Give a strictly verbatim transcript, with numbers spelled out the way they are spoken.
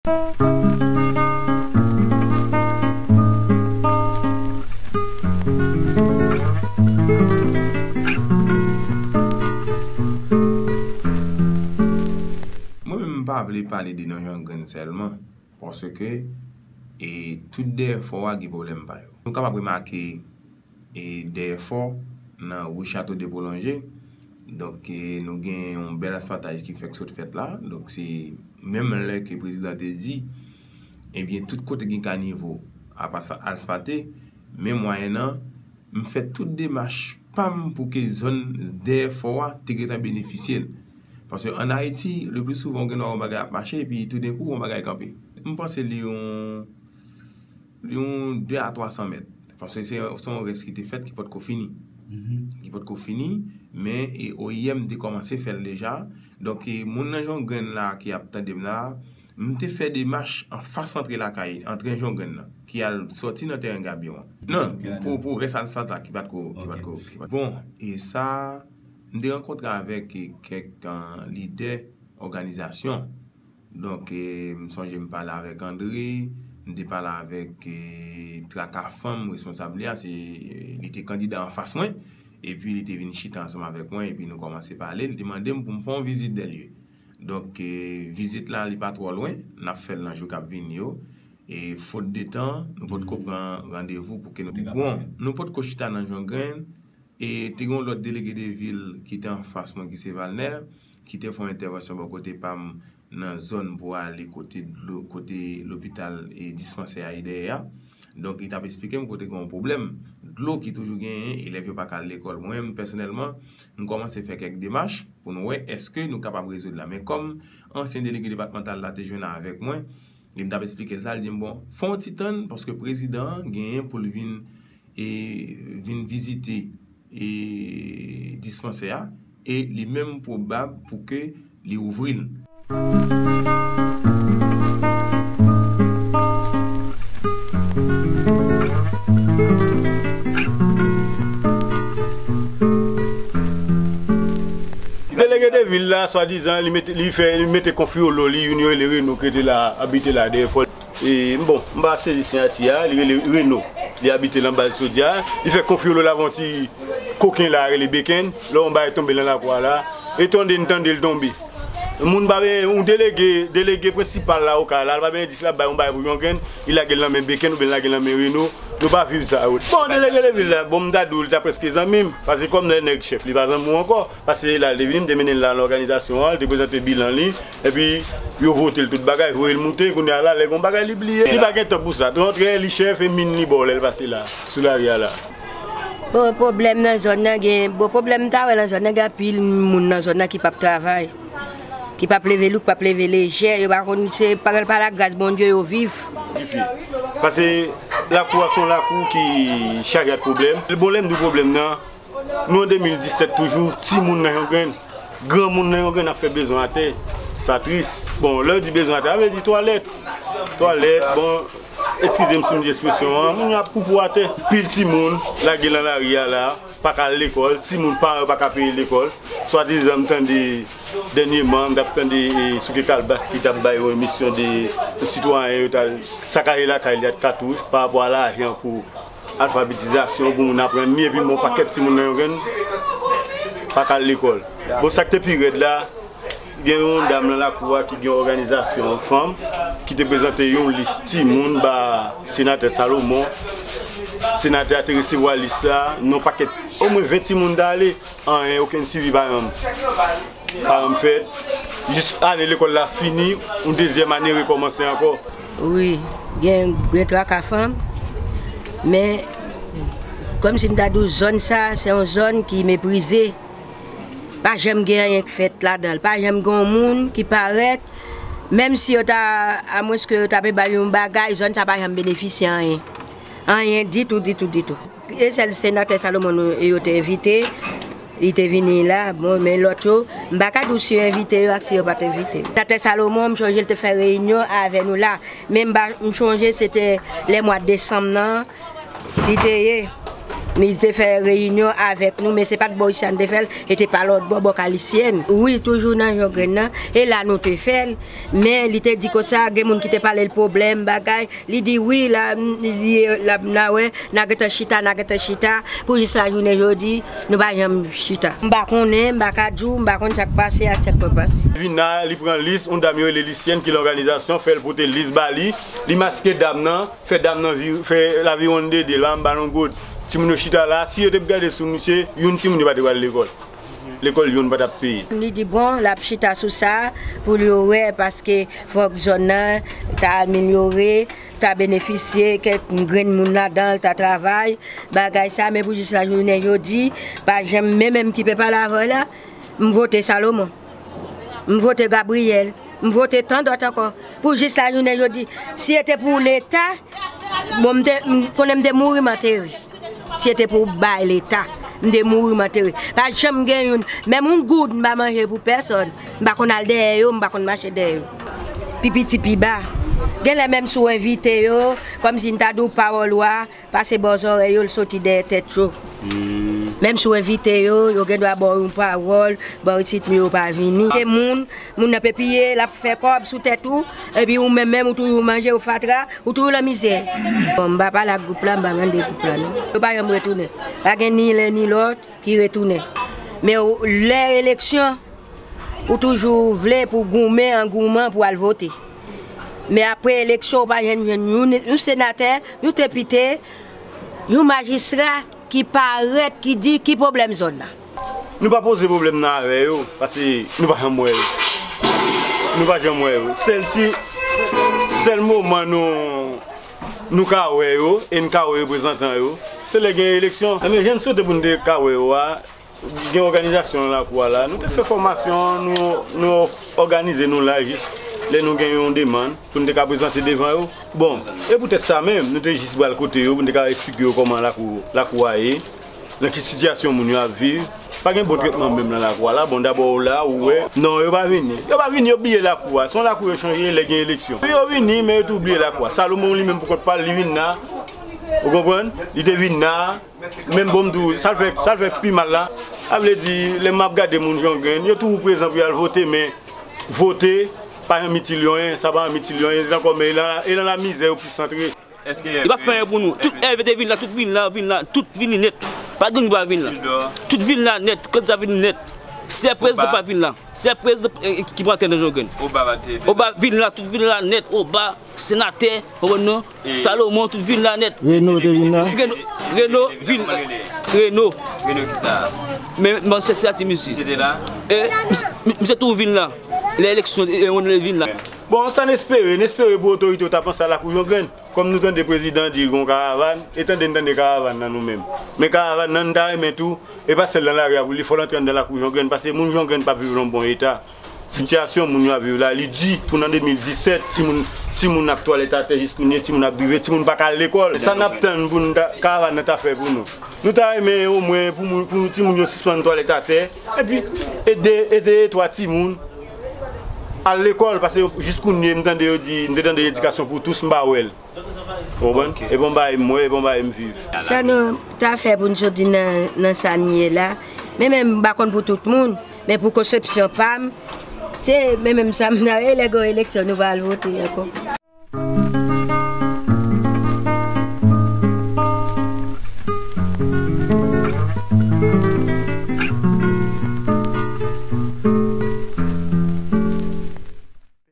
Mwen menm, m pa vle pale de Nan Jangrenn sèlman, paske, e, tout dèyè fò a gen pwoblèm pa yo. Nou kapab remake, e, dèyè fò nan ri Chateau de Boulanger. Donk, e, nou gen yon bèl asfaltaj ki fèk sot fèt la. Donk, se menm lè ke prezidan te di, ebyen, tout kote gen kanivo ap asfate, men mwayennan, m fè tout demach pa m pou ke zòn dèyè fò a te gentan benefisye l. Paske ann Ayiti, le pli souvan, ou gen dwa wè yon bagay ap mache, epi toudenkou, yon bagay kanpe. M panse li yon, li yon de a twa san mèt. Paske se, se yon rès ki te fèt ki potko fini. Ki potko fini, men, e, O I M te kòmanse fè l deja. Donk, e, moun Nan Jangrenn la ki ap tande m la, m te fè demach anfas antre lakay, antre Jangrenn nan, ki al sòti nan teren Gabyon an. Non, pou, pou rès asfalt la, ki pa t ko, ki pa t ko, ki pa t ko. Bon, e sa, m te rankontre avèk, e, kèk, e, lidè òganizasyon. Donk, e, m sonje m pale avèk André, m te pale avèk, e, Traka Fanm, responsab li a, se, e, li te kandida anfas mwen, epi li te vin chita ansanm avèk mwen, epi nou kòmanse pale, li te mande m pou m fè yon vizit dè lye. Donk, e, vizit la, li pa twò lwen, n ap fè l nan jou k ap vini yo. E, fot de tan, nou potko pran randevou pou ke nou te bon, nou potko chita nan Jangrenn, e te gen yon lòt delege de vil ki te anfas mwen, ki se Valnè, ki te fè yon entèvansyon bò kote pa m nan zòn pou ale kote dlo, kote lopital e dispansè a ye dèyè a. Donk, li t ap esplike m kote gen yon pwoblèm dlo ki toujou genyen, elèv yo pa ka al lekòl. Mwen menm, pèsonèlman, m kòmanse fè kèk demach pou nou wè èske nou kapab rezoud la. Men kòm ansyen delege depatmantal la te jwenn avèk mwen, e m t ap esplike l sa, li di m, bon, fè yon ti tann, paske prezidan an genyen pou l vin, e, vin vizite, e, dispansè a, e li menm pwobab pou ke li ouvri l. Delege de vil la, swadizan, li mete, li fè, li mete konfyolo li, youn yo rele Reno, ki rete la, abite la, dèyè fò. E, bon, m pa sezi siyati a, li rele Reno. Li abite nan baz Chodyè a. Li fè konfyolo la avè yon ti koken la, rele Beken. Lè yon bagay tonbe nan lakou a la, e tande n tande l tonbe. Moun pa benyen, yon delege, delege prensipal la, Okay la, l pa benyen di si l ap bay yon bagay pou Jangrenn, li lage l nan men Beken oubyen l lage l nan men Reno. Nou pa viv sa. Bon, delege de vil la, bon, m ta di w, li ta prèske zanmi m. Paske kòm lè nèg chèf, li pa zanmi w ankò. Paske la, li te vini, m te mennen l la nan òganizasyon an, li te prezante bilan li. Epi, yo vote l tout bagay, voye l moute, kounye a la, lè gen yon bagay li bliye, li pa gen tan pou sa. Kontrè, li chèf e min li ba w lè l pase la, sou lari a la. Bon, pwoblèm nan zòn nan gen, bon, pwoblèm m ta wè nan zòn nan, gen anpil moun nan zòn nan ki p ap travay, ki p ap leve lou, ki p ap leve lejè, yo pa konn, se pa, pa lagras Bondye yo viv. Paske lakou a se yon lakou ki chaje ak pwoblèm. Bon, lè m di w pwoblèm nan, nou an de mil disèt toujou, timoun nan Jangrenn, granmoun nan Jangrenn ap fè bezwen atè. Sa tris. Bon, lè yo di bezwen atè, sa vle di twalèt. Twalèt, bon, eskize m si m di ekspresyon an, moun yo ap poupou atè. Pil timoun lage nan lari a la, pa ka al lekòl, timoun paran yo pa ka peye lekòl. Swadizan, m tande dènyèman, m t ap tande, e, Souké Kalbas ki t ap bay yon emisyon de sitwayen yo t al sakaje lakay li ak katouch pa rapò a lajan pou alfabetizasyon pou moun aprann li, epi m wè yon pakèt timoun nan Jangrenn pa ka al lekòl. Bon, sa k te pi rèd la, gen yon dam nan lakou a ki gen yon òganizasyon fanm ki te prezante yon lis timoun ba senatè Salomon. Senatè a te resevwa lis la, nan yon pakèt, omwen ven timoun t ale, anyen, okenn swivi pa janm, pa janm fèt. Jis ane lekòl la fini, yon dezyèm ane rekòmanse ankò. Wi, gen, gen traka fanm, men kòmsi m ta di w, zòn sa, se yon zòn ki meprize. Pa janm gen anyen k fèt ladan l. Pa janm gen yon moun ki parèt, menm si yo ta, amwenske yo ta pe ba l yon bagay, zòn sa pa janm benefisye anyen. Anyen ditou, ditou, ditou. E sèl senatè Salomon nou, yo te envite, li te vini la, bon, men lòt yo, m pa ka di w si yo envite yo ak si yo pa t envite yo. Senatè Salomon, m sonje l te fè reyinyon avè nou la, men m pa, m sonje se te lè mwa desanm nan, li te ye. Li te fè reyinyon avèk nou, men se pa t bò isi a n te fè l, e te pa lòt bò, bò Kalisyèn. Wi, toujou nan Jongrenn nan, e la nou te fè l. Men li te di konsa, gen moun ki te pale l pwoblèm, bagay. Li di, wi, la, li, la, n a wè, n a gentan chita, n a gentan chita, pou jis la jounen jodi, nou pa janm chita. M pa konnen, m pa ka di w, m pa konn sa k pase ak sa k pa pase. Vin la, li pran lis, yon dam yo rele Lisyèn, ki nan òganizasyon, fè l pote lis ba li, li maske dam nan, fè dam nan vi-, fè laviwonn dede, la anba yon gòd. Timoun yo chita la, si yo te gade sou misye, youn timoun yo pa te pral lekòl. Lekòl youn pa t ap peye. Li di bon, l ap chita sou sa pou l yo wè, paske fòk zòn nan ta amelyore, ta benefisye kèk grenn moun ladan l, ta travay, bagay sa, men pou jis la jounen jodi, pa janm, men menm ki pe pale avè w la, m vote Salomon, m vote Gabriel, m vote tan dòt ankò. Pou jis la jounen jodi, si se te pou Leta, bon, m te, m konnen m te mouri m antere. Si se te pou bay Leta, m te mouri m antere. Pa janm gen youn, menm yon goud m pa manje pou pèsòn. M pa konn al dèyè yo, m pa konn mache dèyè yo. Pi piti, pi ba. Genlè menm si w envite yo, kòmsi n ta di w pawòl ou a, pase bò zòrèy yo, l soti dèyè tèt yo. Menm si w envite yo, yo gen dwa ba w yon pawòl, bò isit, men yo pa vini. Te moun, moun nan pe piye, l ap fè kòb sou tèt ou, epi ou menm, menm ou toujou manje, ou fatra, ou toujou nan mizè. Bon, m pa pale ak gwoup la, m pa mande gwoup la, non. Yo pa janm retounen. Pa gen ni len ni lòt ki retounen. Men w-, lè eleksyon, ou toujou vle pou goumen an gouman pou al vote. Men apre eleksyon, ou pa janm jwenn yon, yon senatè, yon depite, yon majistra ki parèt, ki di ki pwoblèm zòn nan. Nou pa poze pwoblèm nan avè yo, paske nou pa janm wè yo. Nou pa janm wè yo. Sèl ti, sèl moman nou, nou ka wè yo, e n ka wè reprezantan yo, se lè gen eleksyon. Ebyen, jan n swete pou n te ka wè yo a, gen òganizasyon nan lakou a la. Nou te fè fòmasyon, nou, nou òganize nou la jis lè nou gen yon demann pou n te ka prezante devan yo. Bon, e poutèt sa menm, nou te jis pral kote yo pou n te ka esplike yo kòman lakou, lakou a ye, nan ki sitiyasyon moun yo ap viv. Pa gen bon tretman menm nan lakou a la. Bon, dabò ou la, ou wè. Non, yo pa vini. Yo pa vini, yo bliye lakou a. Se yon lakou yo chanje lè gen eleksyon. Yo vini, men yo tou bliye lakou a. Salomon li menm pou kont pa l, li vin la. Ou konprann? Li te vin la. Menm bon m di w, sa l fè, sa l fè pi mal la, sa vle di, lè m ap gade moun Jongrenn, yo toujou prezan pou y al vote, men vote pa janm itil yo anyen, sa pa janm itil yo anyen, se ankò, men e nan, e nan lamizè yo plis antre. Yo pa fè anyen pou nou. Tout Ève te vin la, tout vin la, vin la, tout vin li nèt. Pa gen moun ki pa vin la. Tout vin la nèt, kandida vin nèt. Sè prezidan pa vin la. Sè prezidan, eh, ki pran tè nan Jongrenn. Oba vin la, tout vin la nèt, Oba. Senatè, konprann non? Salomon, tout vin la nèt. Reno te vin la. Reno, Reno, vin. Reno. Reno kisa? Men, men se siyati misye. Misye te la? E, misye, misye tou vin la. Lè eleksyon, e, Reno vin la. Bon, sa n espere, n espere pou otorite yo ta panse a lakou Jongrenn. Kòm nou tande prezidan di gon karavàn, e tande n tande karavàn nan nou menm. Men karavàn nan, n ta renmen tou, e pa sèl nan lari a pou li, fò l antre anndan lakou Jongrenn, paske moun Jongrenn p ap viv nan bon eta. Sitiyasyon moun yo ap viv la, li di pou nan de mil disèt, timoun, timoun ap twalèt atè jis kounye, timoun ap drive, timoun pa ka al lekòl. Sa n ap tann pou n ta, karavàn nan ta fè pou nou. Nou ta renmen omwen pou moun, pou timoun yo sispann twalèt atè, epi ede, ede de twa timoun al lekòl, paske jis kounye m tande yo di, m te tande edikasyon pou tous, m pa wè l. Ou konprann? E bon bagay m wè, e bon bagay m viv. Sa nou ta fè pou n soti nan, nan sa n ye la, men menm m pa konn pou tout moun, men pou konsepsyon pa m, se men menm sa m nan, e lè gen eleksyon, nou pa al vote ankò.